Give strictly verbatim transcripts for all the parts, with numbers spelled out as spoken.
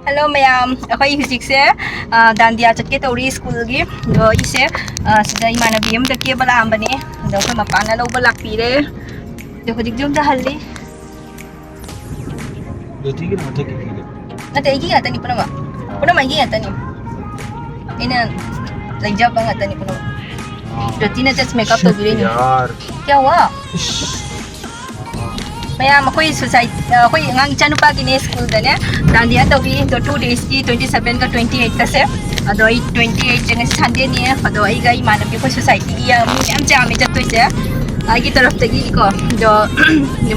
Hello ꯃꯌꯥꯝ, ꯑꯩꯈꯣꯏ ꯍꯧꯖꯤꯛꯁꯦ, ꯑ, ꯗꯥꯟꯗꯤꯌꯥ ꯆꯠꯀꯦ ꯇꯧꯔꯤ ꯁ꯭ꯀꯨꯜꯒꯤ꯫ ꯑꯗꯣ ꯑꯩꯁꯦ, ꯑ, ꯁꯤꯗ ꯏꯃꯥꯟꯅꯕꯤ ꯑꯃꯗ ꯀꯦꯕ ꯂꯥꯛꯑꯝꯕꯅꯦ꯫ ꯑꯗꯣ ꯑꯩꯈꯣꯏ ꯃꯄꯥꯅ ꯂꯧꯕ ꯂꯥꯛꯄꯤꯔꯦ꯫ ꯑꯗꯣ ꯍꯧꯖꯤꯛ ꯌꯨꯝꯗ ꯍꯜꯂꯤ꯫ ꯖꯣꯇꯤꯒꯤꯔꯣ ꯃꯊꯛꯀꯤ ꯐꯤꯗꯣ? ꯅꯠꯇꯦ, ꯑꯩꯒꯤ ꯉꯥꯛꯇꯅꯤ ꯄꯨꯝꯅꯃꯛ꯫ ꯄꯨꯝꯅꯃꯛ ꯑꯩꯒꯤ ꯉꯥꯛꯇꯅꯤ꯫ ꯑꯩꯅ ꯂꯩꯖꯕ ꯉꯥꯛꯇꯅꯤ ꯄꯨꯝꯅꯃꯛ꯫ ꯑꯥ꯫ ꯖꯣꯇꯤꯅ just makeup ꯇꯧꯕꯤꯔꯤꯅꯤ꯫ ꯌꯥꯔ꯫ ꯀꯌꯥ ꯋꯥ? ꯏꯁ꯫ ꯃꯌꯥꯝ, ꯑꯩꯈꯣꯏ ꯁꯣꯁꯥꯏ-, ꯑꯩꯈꯣꯏ ꯑꯉꯥꯡ ꯏꯆꯥꯅꯨꯄꯥꯒꯤꯅꯦ ꯁ꯭ꯀꯨꯜꯗꯅꯦ ꯗꯥꯟꯗꯤꯌꯥ ꯇꯧꯏ꯫ ꯑꯗꯣ two days ꯀꯤ, twenty seven ꯒ twenty eight ꯀꯁꯦ꯫ ꯑꯗꯣ ꯑꯩ twenty eight ꯁꯦ ꯉꯁꯤ Sunday ꯅꯦ꯫ ꯑꯗꯣ ꯑꯩꯒ ꯏꯃꯥꯟꯅꯕꯤ ꯑꯩꯈꯣꯏ ꯁꯣꯁꯥꯏꯇꯤꯒꯤ ꯌꯥꯝ, ꯃꯤ ꯃꯌꯥꯝ ꯌꯥꯝꯃꯦ ꯆꯠꯇꯣꯏꯁꯦ꯫ ꯑꯩꯒꯤ ꯇꯔꯐꯇꯒꯤꯀꯣ꯫ ꯑꯗꯣ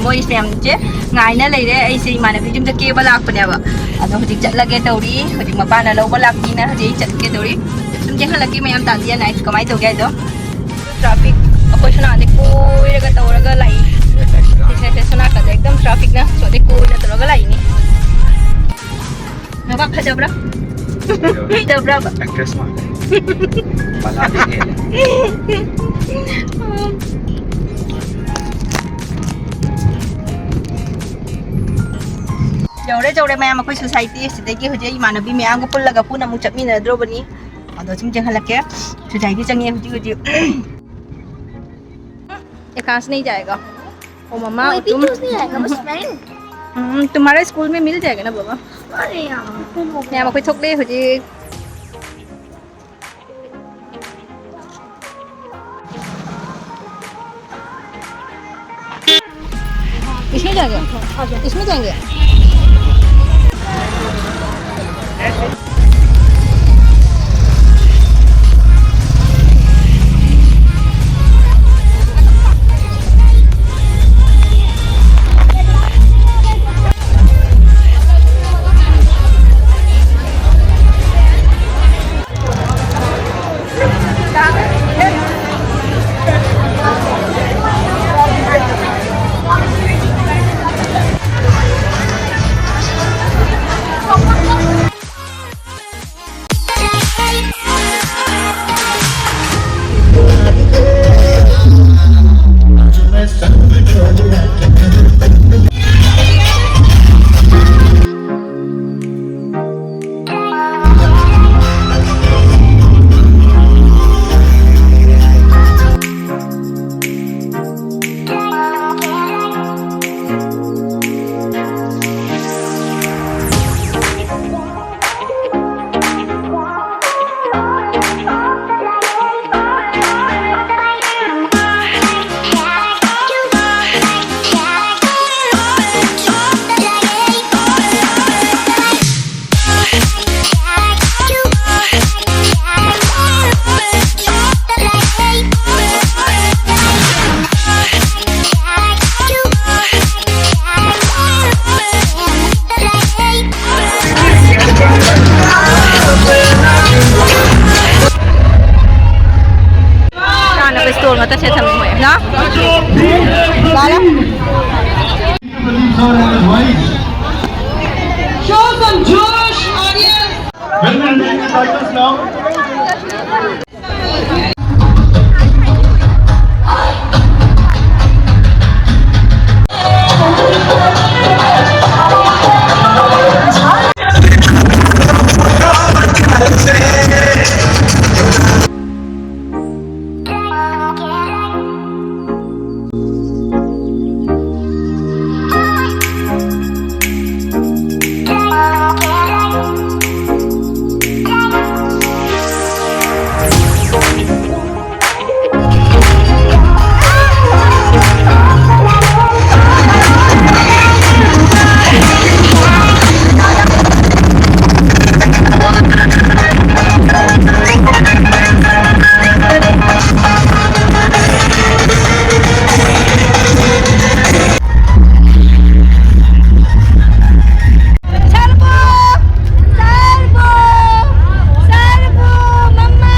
ꯃꯣꯏ ꯃꯌꯥꯝꯁꯦ ꯉꯥꯏꯅ ꯂꯩꯔꯦ꯫ ꯑꯩꯁꯦ ꯏꯃꯥꯟꯅꯕꯤ ꯌꯨꯝꯗ ꯀꯦꯕ ꯂꯥꯛꯄꯅꯦꯕ꯫ ꯑꯗꯣ ꯍꯧꯖꯤꯛ ꯆꯠꯂꯒꯦ ꯇꯧꯔꯤ꯫ ꯍꯧꯖꯤꯛ ꯃꯄꯥꯅ ꯂꯧꯕ ꯂꯥꯛꯅꯤꯅ ꯍꯧꯖꯤꯛ ꯑꯩ ꯆꯠꯀꯦ ꯇꯧꯔꯤ꯫ ꯁꯨꯝ ꯆꯦꯟꯍꯜꯂꯛꯀꯦ ꯃꯌꯥꯝ, ꯗꯥꯟꯗꯤꯌꯥ night ꯀꯃꯥꯏꯅ ꯇꯧꯒꯦ ꯍꯥꯏꯗꯣ꯫ Traffic ꯑꯩꯈꯣꯏ ꯁꯣꯝ ꯅꯥꯀꯟꯗꯩ ꯀꯣꯏꯔꯒ ꯇꯧꯔꯒ ꯂꯥꯛꯏ꯫ ꯁꯦ, ꯁꯦ, ꯁꯣꯝ ꯅꯥꯀꯟꯗ ꯑꯦꯛꯗꯝ traffic ꯅ ꯁꯣꯝꯗꯩ ꯀꯣꯏꯅ ꯇꯧꯔꯒ ꯂꯥꯛꯏꯅꯤ꯫ ꯅꯣꯕꯥ ꯐꯖꯕ꯭ꯔꯥ? ꯐꯖꯕ꯭ꯔꯥꯕ? Actress ꯃꯥꯜꯂꯦ꯫ ꯄꯂꯥꯗꯤ ꯍꯦꯜꯂꯦ꯫ ꯌꯧꯔꯦ, ꯌꯧꯔꯦ ꯃꯌꯥꯝ, ꯑꯩꯈꯣꯏ ꯁꯣꯁꯥꯏꯇꯤ꯫ ꯁꯤꯗꯒꯤ ꯍꯧꯖꯤꯛ ꯑꯩ ꯏꯃꯥꯟꯅꯕꯤ ꯃꯌꯥꯝꯒ ꯄꯨꯜꯂꯒ ꯄꯨꯟꯅ ꯑꯃꯨꯛ ꯆꯠꯃꯤꯟꯅꯗ꯭ꯔꯣꯕꯅꯤ꯫ ꯑꯗꯣ ꯁꯨꯝ ꯆꯦꯟꯍꯜꯂꯛꯀꯦ꯫ ꯁꯣꯁꯥꯏꯇꯤ ꯆꯪꯉꯦ ꯍꯧꯖꯤꯛ ꯍꯧꯖꯤꯛ꯫ ये कहाँ से नहीं जाएगा? ओ मम्मा, वो भी तुम तो नहीं आएगा, बस friend। हम्म, तुम्हारा स्कूल में मिल जाएगा ना बाबा? अरे यार, तुम हो गया। ꯃꯌꯥꯝ ꯑꯩꯈꯣꯏ ꯊꯣꯛꯂꯛꯑꯦ ꯍꯧꯖꯤꯛ꯫ इसमें जाएंगे? इसमें जाएंगे? Salvo! Salvo! Salvo! Mama!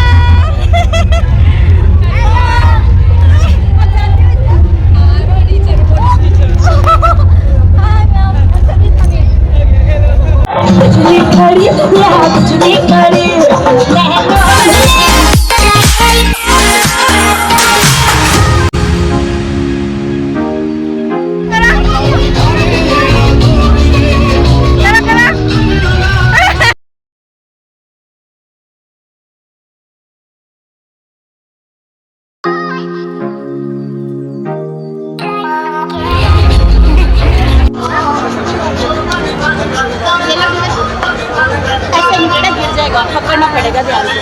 ऐसे नहीं बेटा, गिर जाएगा, पकड़ना पड़ेगा ध्यान से।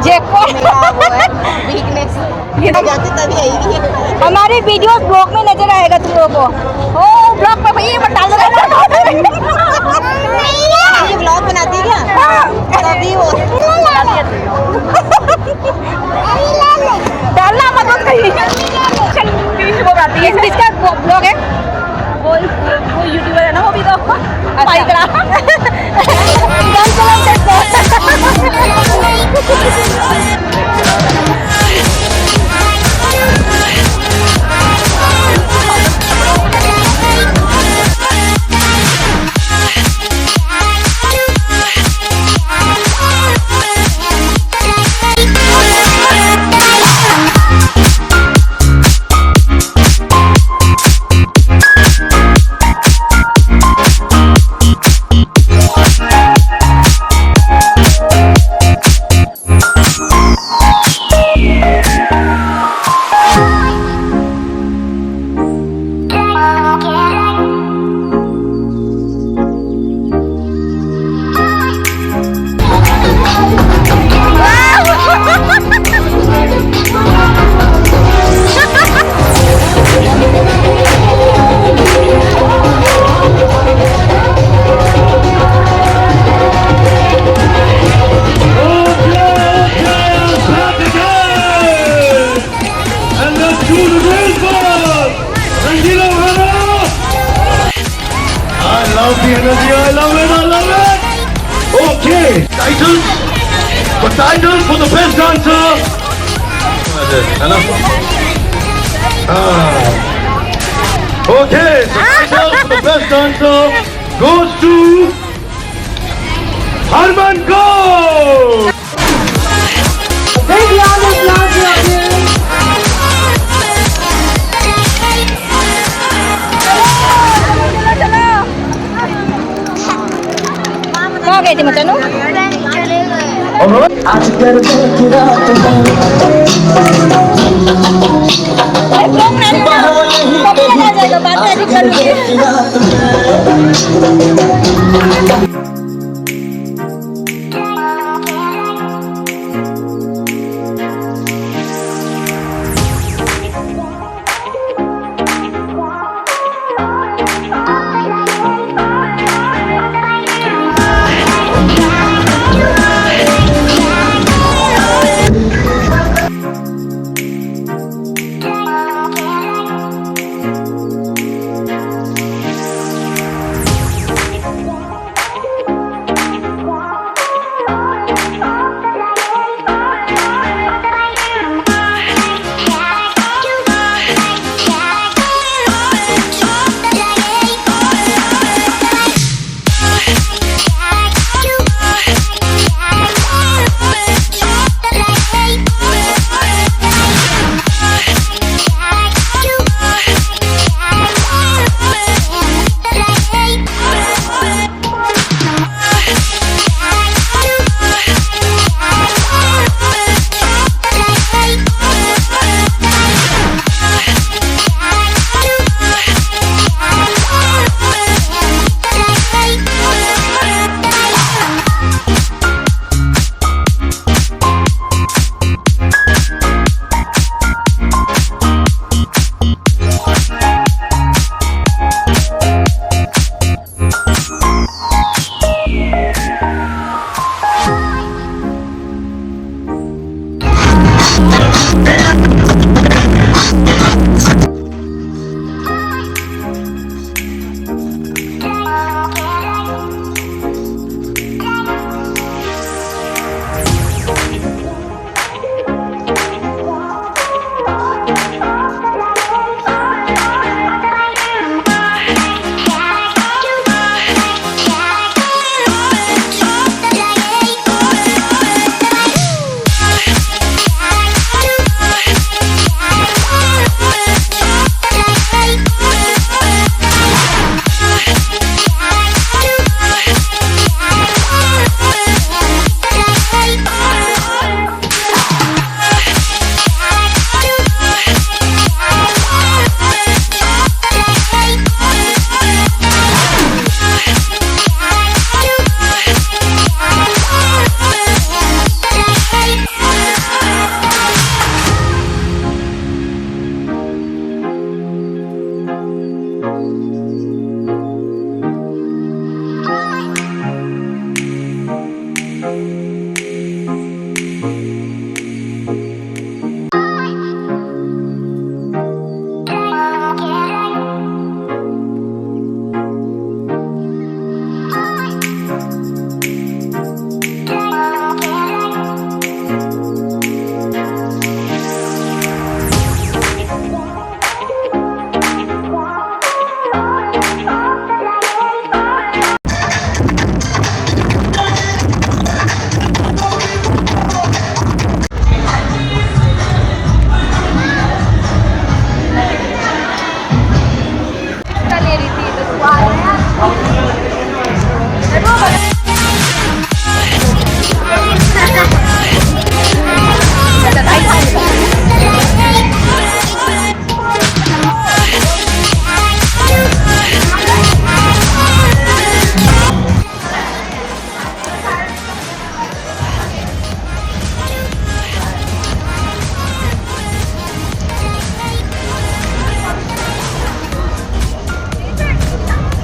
जेको। मेरा वो है, वीकनेस। ये तो जाती तभी आई है। हमारे वीडियोस ब्लॉग में नजर आएगा तुम लोगों को। ओ, ब्लॉग पे भैया, ये मत डाल दो। ये ब्लॉग बनाती है क्या? हाँ। तभी वो। डालना मत, मत कहीं। बीच में वो गाती है। किस, किसका ब्लॉग है? वो, वो यूट्यूबर है ना, वो भी तो। अच्छा। पाइकरा। To the dance floor! Tranquilo, brother! I love the energy, I love it, I love it! Okay, titles, the title for the best dancer. Hello? Ah. Okay, the title for the best dancer goes to Harman Go! Big round of applause, Roger. Mo kay di mo tanong? Ay, kung nani na. Kung nani na, nabati na di ka lugi.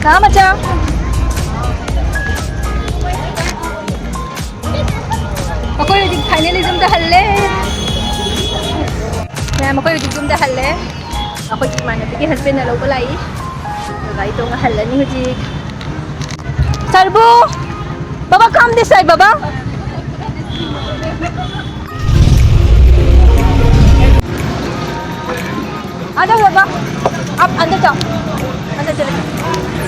ꯂꯥꯛꯑꯣ, ꯃꯆꯥ꯫ ꯑꯩꯈꯣꯏ ꯍꯧꯖꯤꯛ finally ꯌꯨꯝꯗ ꯍꯜꯂꯦ꯫ ꯃꯌꯥꯝ, ꯑꯩꯈꯣꯏ ꯍꯧꯖꯤꯛ ꯌꯨꯝꯗ ꯍꯜꯂꯦ꯫ ꯑꯩꯈꯣꯏꯒꯤ ꯏꯃꯥꯟꯅꯕꯤꯒꯤ husbandꯅ ꯂꯧꯕ ꯂꯥꯛꯏ꯫ ꯑꯗꯨꯒ ꯑꯩ ꯇꯣꯡꯉ ꯍꯜꯂꯅꯤ ꯍꯧꯖꯤꯛ꯫ ꯁꯔꯕꯨ! ꯕꯕꯥ, come this side, ꯕꯕꯥ꯫ आ जाओ बाबा, आप अंदर जाओ, अंदर चले जाओ।